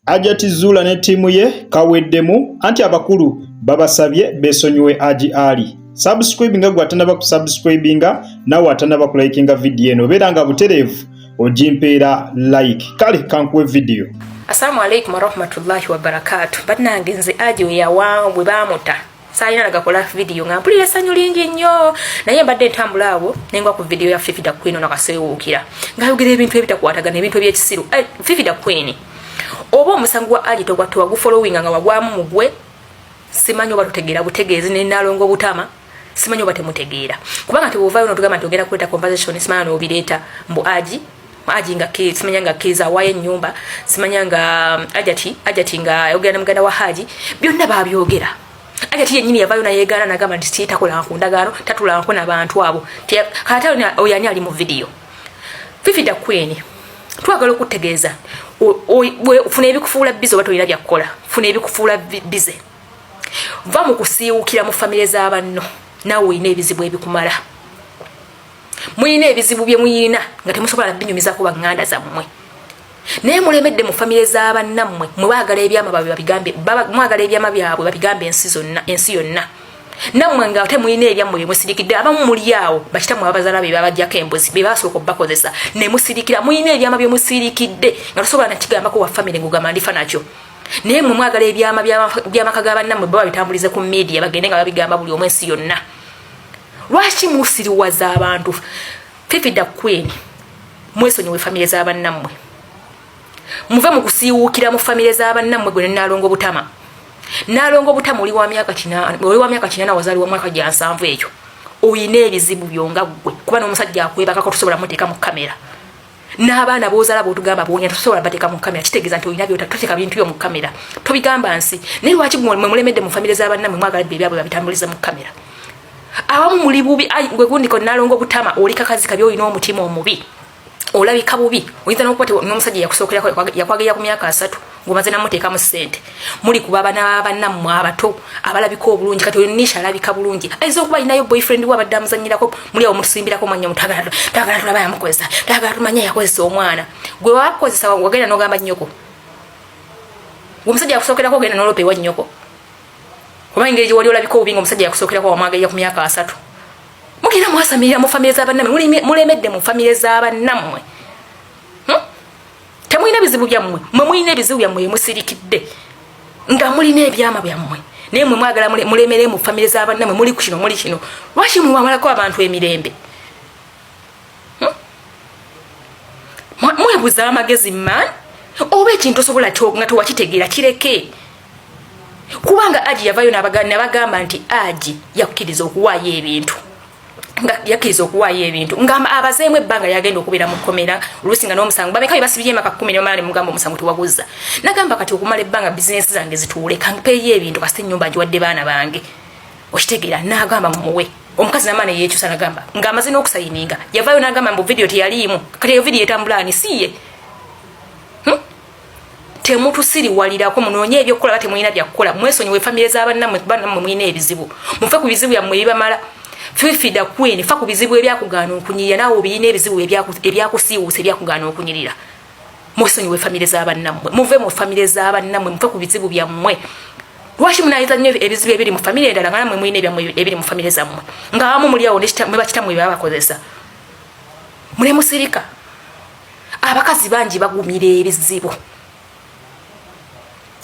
Hajati Zuula ne ttiimu ye kaweddemu anti abakulu babasabye beesonyiwe Haji Ali. Subscribinga gwe atanaba kusubscribinga nawe atanaba kulikinga vidiyo eno obeera nga butereevu ogimpeera like. Kale kankuwe vidiyo. Assalamu alaikum warahmatullahi wabarakatu. Bannange nze Haji we baamuta saalina nagakola vidiyo nga mpulira essanyu lingi nnyo, naye mbadde ntambula awo nengwa ku vidiyo ya Fifi da Queen nakaseewuukira ng'ayogera ebintu ebitakwatagana, ebintu ebyekisiru. Fifi da Queen, oba omusango gwa Haji tewagufollowinga nga wagwamu mugwe, simanyi oba tutegeera butegeezi ne Nalongo Butama, simanyi oba temutegeera, kubanga tebuvaayo notugamba nti ogenda kuleeta conversation, simanya n'obireeta mbu Haji nga simanya nga akkiriza awaayo ennyumba, simanya nga Hajati nga ayogera ne muganda wa Haji. Byonna babyogera. Hajati yennyini yavaayo nayegaana nagamba nti sitakola ku ndagaano, tatulanko n'abantu abo. Kati oyo ani ali mu vidiyo? Fifi da Queen, twagala okutegeeza, funa ebikufuula busy. Oba tolina byakukola, funa ebikufuula busy. Va mu kusiiwukira mu famire z'abanno. Naawe olina ebizibu ebikumala, mulina ebizibu bye muyina nga temusobola binyumizako baŋŋanda zammwe, naye mulemedde mu famire z'abannammwe. Mwe baagala ebyama baabwe babigambe, mwagala ebyama byabwe babigambe ensi zonna, ensi yonna, nammwe nga ate mulina ebyammwe bye musirikidde. Abamu muli awo bakitammwe ababazaala be babajjako embuzi, be basooka obbakozesa ne musirikira. Mulina ebyama bye musirikidde nga tosobola nakigambako wa famire ng'ogamba ndifa nakyo, naye mmwe mwagala ebyama by'amaka ga bannammwe baba bitambulize ku media, bagende nga babigamba buli omu ensi yonna. Lwaki musiriwaza abantu? Fifi da Queen, mwesonyiwe famire z'abannammwe, muve mu kusiiwuukira mu famire z'abannammwe. Gwe Naalongo Butama, Naalongo Butama, oli wa myaka 8, wazaalibwa mwaka gya 70 ekyo. Oyina ebizibu byonga ggwe, kuba n'omusajja akwebakako tosobola muteeka mu kamera, n'abaana b'ozaala b'otugamba bwonya tosobola bateeka mu kamera. Kitegeeza nti olina byota, toteeka bintu byo mu kamera, tobigamba nsi. Naye lwaki mwe mulemedde mu famire z'abannammwe, mwagala bye ebyabwe babitambulize mu kamera? Abamu muli bubi. Gwe gundiko Nalongo Butama, oli kakazi kabi, olina omutima omubi, olabika bubi. Oyinza nokuba n'omusajja yakusookerako yakwagerera ku myaka 30 ng'omaze namuteekamu ssente. Muli kuba abaana bannammwe abato abalabika obulungi. Kati oyo Nisha alabika bulungi, ayinza okuba alinayo boyfriend we abadde amuzanyirako. Muli awo mutusimbirako mwanya, twagala tulaba yamukozesa, twagala tumanye yakozesa omwana. Gwe wakukozesa wagenda n'ogamba nnyoko? Omusajja yakusookerako ogenda n'olopa ewa nnyoko? Oba engeri gyewali olabika obubi nga omusajja yakusookerako wamwagalira ku myaka 30, mugenda mwasamirira mu famire z'abannammwe. Mulemedde mu famire z'abannammwe. Temulina bizibu byammwe? Mwe mulina ebizibu byammwe byemusirikidde nga mulina ebyama byammwe, naye mwe mwagala mulemere mu famire z'abannammwe. Muli ku kino, muli kino. Lwaki mwamalako abantu emirembe? Mwebuza amagezi man. Oba ekintu osobola nga tewakitegeera, kireke, kubanga Haji yavayo nabagamba nti Haji yakkiriza okuwaayo ebintu, nga yakkiriza okuwaayo ebintu nga abazeemu ebbanga yagenda okubeera mu kkomera. Oluusi nga n'omusango bameka bye basibye emaka 10, nemala nemugamba omusango tewaguzza, nagamba kati okumala ebbanga bizinesi zange zituule, kampeeyo ebintu, kasita ennyumba ngiwadde baana bange. Okitegeera? Nagamba mumuwe. Omukazi namaana yekyusa, nagamba ng'amaze n'okusayininga, yavaayo nagamba mbu vidiyo teyaliimu. Kati eyo vidiyo etambula ani si ye? Temutusiriwalirako, munoonye ebyokukola. Ba temulina byakukola, mwesonyiwe famire z'abannammwe, kuba nammwe mulina ebizibu. Mufe ku bizibu byammwe ebibamala. Fifi da Queen, fa ku bizibu ebyakugaana okunyirira. Naawe obirina ebizibu ebyakusiiwuusa, ebyakugaana okunyirira. Mwesonyiwe famire z'abannammwe, muve mu famire z'abannammwe, mufe ku bizibu byammwe. Lwaki munayiza nnyo ebizibu ebiri mu famire endala nga nammwe mulina ebyammwe ebiri mu famire zammwe, nga abamu muli awo mwe bakitammwe bye babakozesa? Mulemusirika. Abakazi bangi bagumira ebizibu,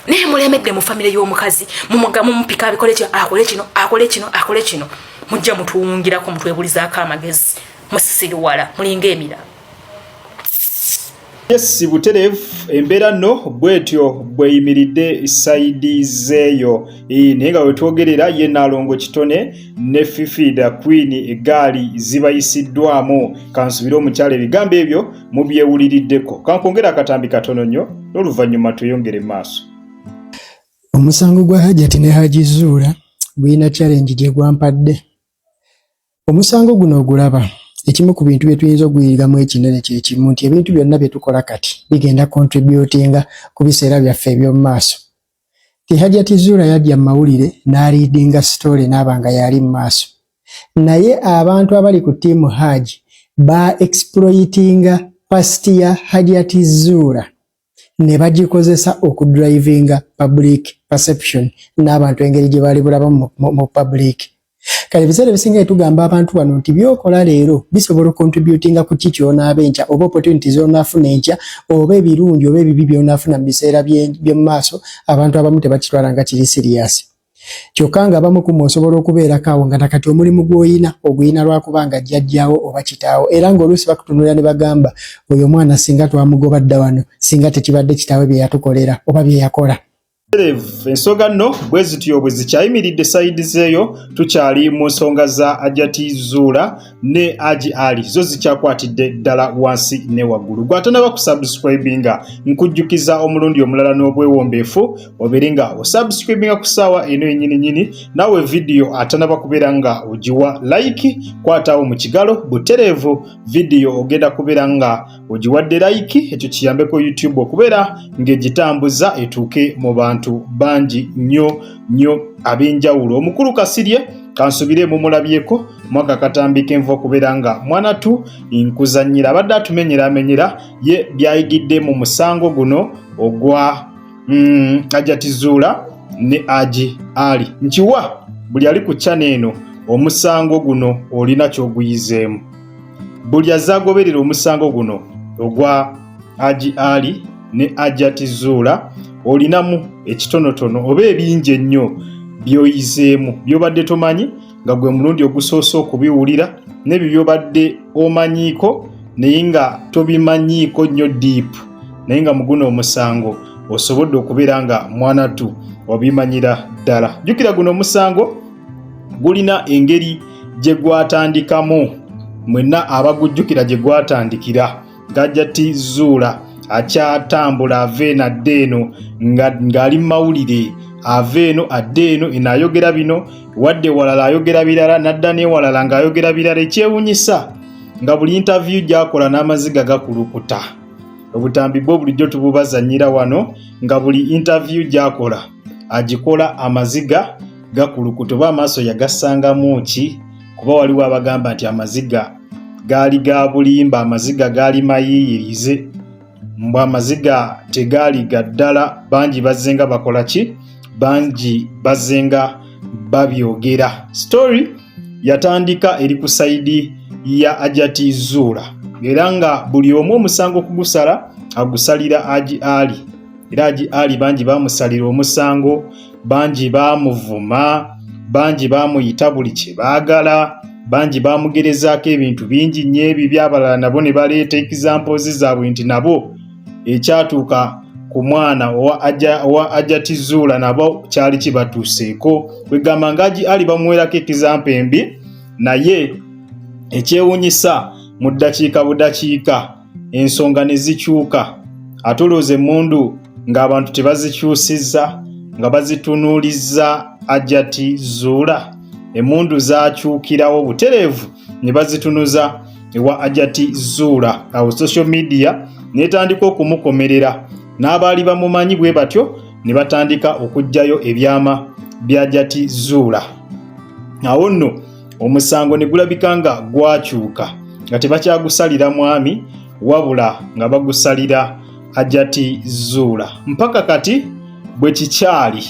naye mulemedde mu famire y'omukazi, mumupika abikole kino, akole kino, akole kino, akole kino. Mujja mutuwungirako, mutwebulizaako amagezi, musiriwala, mulinga emira. Yes, butereevu. Embeera nno bwetyo bweyimiridde side zeeyo. Naye nga wetwogerera ye Naalongo Kitone ne Fifi the Queen egaali zibayisiddwamu. Kansubire omukyala ebigambo ebyo mubyewuliriddeko. Kankwongera akatambi katono nnyo, n'oluvannyuma tweyongere maaso. Omusango gwa Hajati ne Haji Zuula gulina challenge gye gwampadde. Omusango guno ogulaba, ekimu ku bintu bye tuyinza okuyigamu ekinene kye kimu nti ebintu byonna bye tukola kati bigenda contributinga ku biseera byaffe eby'omu maaso. Ti Hajati Zuula yajja mu mawulire n'aleadinga story n'aba nga yali mu maaso. Naye abantu abali ku ttiimu Haji ba exploitinga past ya Hajati Zuula. ne bagikozesa okudrivinga public perception n'abantu engeri gye baali bulaba mu public. Kale ebiseera ebisinga tugamba abantu wano nti byokola leero bisobola okontributinga ku ki kyonaaba enkya, oba opportunity zonaafuna enkya, oba ebirungi oba ebibi byonaafuna mu biseera by'omu maaso. Abantu abamu tebakitwala nga kiri serious, kyokka nga abamu kumwe osobola okubeerako awo nga nakati omulimu gw'oyina oguyina lwakuba nga jjajjaawo oba kitaawo, era ng'oluusi bakutunulira ne bagamba, "Oyo omwana singa twamugoba dda wano, singa tekibadde kitaawe bye yatukolera oba bye yakola." Ensonga nno bwe zityo bwe zikyayimiridde side zeeyo. Tukyali mu nsonga za Hajati Zuula ne Haji Ali, zo zikyakwatidde ddala wansi ne waggulu. Gwatanaba kusubscribinga, nkujjukiza omulundi omulala n'obwewombeefu obeere nga osubscribinga ku ssaawa eno yennyini nyini. Naawe vidiyo atanaba kubeera nga ogiwa like, kwatawo mu kigalo butereevu vidiyo ogenda kubeera nga ogiwadde like, ekyo kiyambeko YouTube okubeera ng'egitambuza etuuke mu bantu bangi nnyo nnyo ab'enjawulo. Omukulu Kasirye kansubire mumulabyeko mwaka akatambi k'enva okubeera nga mwanatu nkuzannyira abadde atumenyera amenyera ye byayigidde mu musango guno ogwa Hajati Zuula ne Haji Ali. Nkiwa buli ali ku channel eno, omusango guno olina ky'oguyizeemu. Buli azaagoberera omusango guno ogwa Haji Ali ne Hajati Zuula, olinamu ekitonotono oba ebingi ennyo by'oyizeemu by'obadde tomanyi nga gwe mulundi ogusoose okubiwulira, n'ebyo by'obadde omanyiiko naye nga tobimanyiiko nnyo deep, naye nga mu guno omusango osobodde okubeera nga mwanatu obimanyira ddala. Jjukira guno omusango gulina engeri gye gwatandikamu, mwenna abagujjukira gye gwatandikira. Hajati Zuula akyatambula ava eno adda eno ng'ali mu mawulire, ava eno adda eno, eno ayogera bino, wadde walala ayogera birala, n'adda n'ewalala ng'ayogera birala. Ekyewunyisa nga buli interview gy'akola n'amaziga gakulukuta. Obutambi bwo bulijjo tububazanyira wano, nga buli interview gy'akola agikola amaziga gakulukuta, oba amaaso yagassangamu ki? Kuba waliwo abagamba nti amaziga gaali ga bulimba, amaziga gaali mayiiyirize, mbw amaziga tegaali ga ddala. Bangi bazzenga bakola ki? Bangi bazzenga babyogera. Story yatandika eri ku side ya Hajati Zuula, era nga buli omu omusango okugusala agusalira Haji Ali. Era Haji Ali bangi bamusalira omusango, bangi bamuvuma, bangi bamuyita buli kye baagala, bangi bamugerezaako ebintu bingi nnyo ebibi. Abalala nabo ne baleeta examples zaabwe nti nabo ekyatuuka ku mwana owa Hajati Zuula nabo kyali kibatuuseeko. Kwegamba nga Haji Ali bamuweerako example embi, naye ekyewunyisa mu ddakiika budakiika ensonga ne zikyuka. Ate olowooza emmundu ng'abantu tebazikyusizza, nga bazitunuulizza Hajati Zuula, emmundu zakyukirawo butereevu ne bazitunuza ewa Hajati Zuula. Awo social media n'etandika okumukomerera, n'abaali bamumanyi bwe batyo ne batandika okuggyayo ebyama bya Hajati Zuula. Awo nno omusango ne gulabika nga gwakyuka, nga tebakyagusalira mwami, wabula nga bagusalira Hajati Zuula. Mpaka kati bwe kikyali,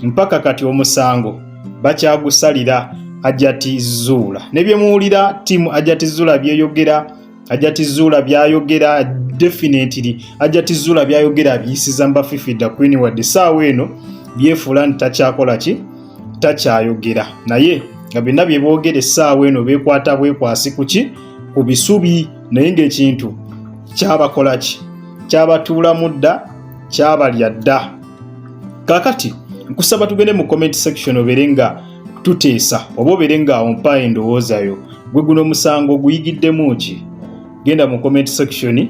mpaka kati omusango bakyagusalira Hajati Zuula. Ne bye muwulira team Hajati Zuula byeyogera, Hajati Zuula byayogera, definitely Hajati Zuula byayogera abiyisiza mu ba Fifi Da Queen, wadde essaawa eno byefuula nti takyakola ki, takyayogera, naye nga byonna bye boogera essaawa eno beekwata bwekwasi ku ki? Ku bisubi. Naye ng'ekintu kyabakola ki? Kyabatuulamu dda, kyabalya dda. Kaakati nkusaba tugende mu comment section, obeere nga tuteesa oba obeere nga ompa endowooza yo. Gwe guno omusango guyigiddemu ki? Genda mu comment section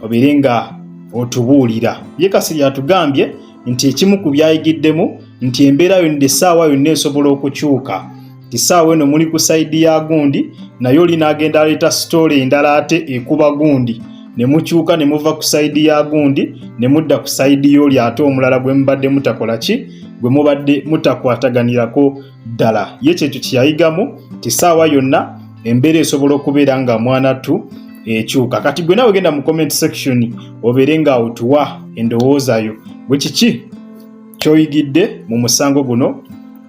obeere nga otubuulira. Ye Kasirye atugambye nti ekimu ku byayigiddemu nti embeera yonna essaawa yonna esobola okukyuka, nti essaawa eno muli ku side ya gundi, naye oli n'agenda aleeta story endala ate ekuba gundi, ne mukyuka ne muva ku side ya gundi ne mudda ku side y'oli ate omulala gwe mubadde mutakola ki, gwe mubadde mutakwataganirako ddala. Ye kyekyo kye yayigamu, nti essaawa yonna embeera esobola okubeera nga mwanattu ekyuka. Kati gwe nawe genda mu comment section obeere nga otuwa endowooza yo, bwe kiki kyoyigidde mu musango guno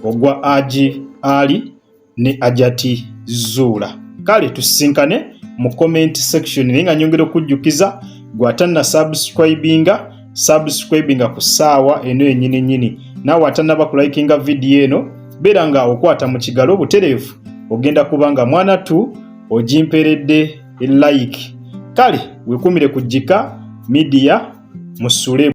ogwa Haji Ali ne Hajati Zuula. Kale tusisinkane mu comment section, naye nga nyongera okujjukiza gwe atanna subscribinga, subscribinga ku ssaawa eno yennyini nnyini. Naawe atannaba kulikinga vidiyo eno, beera nga okwata mu kigalo obutereevu, ogenda kuba nga mwana tu ogimpeeredde like. Kale wekumire ku Jika Media, musule.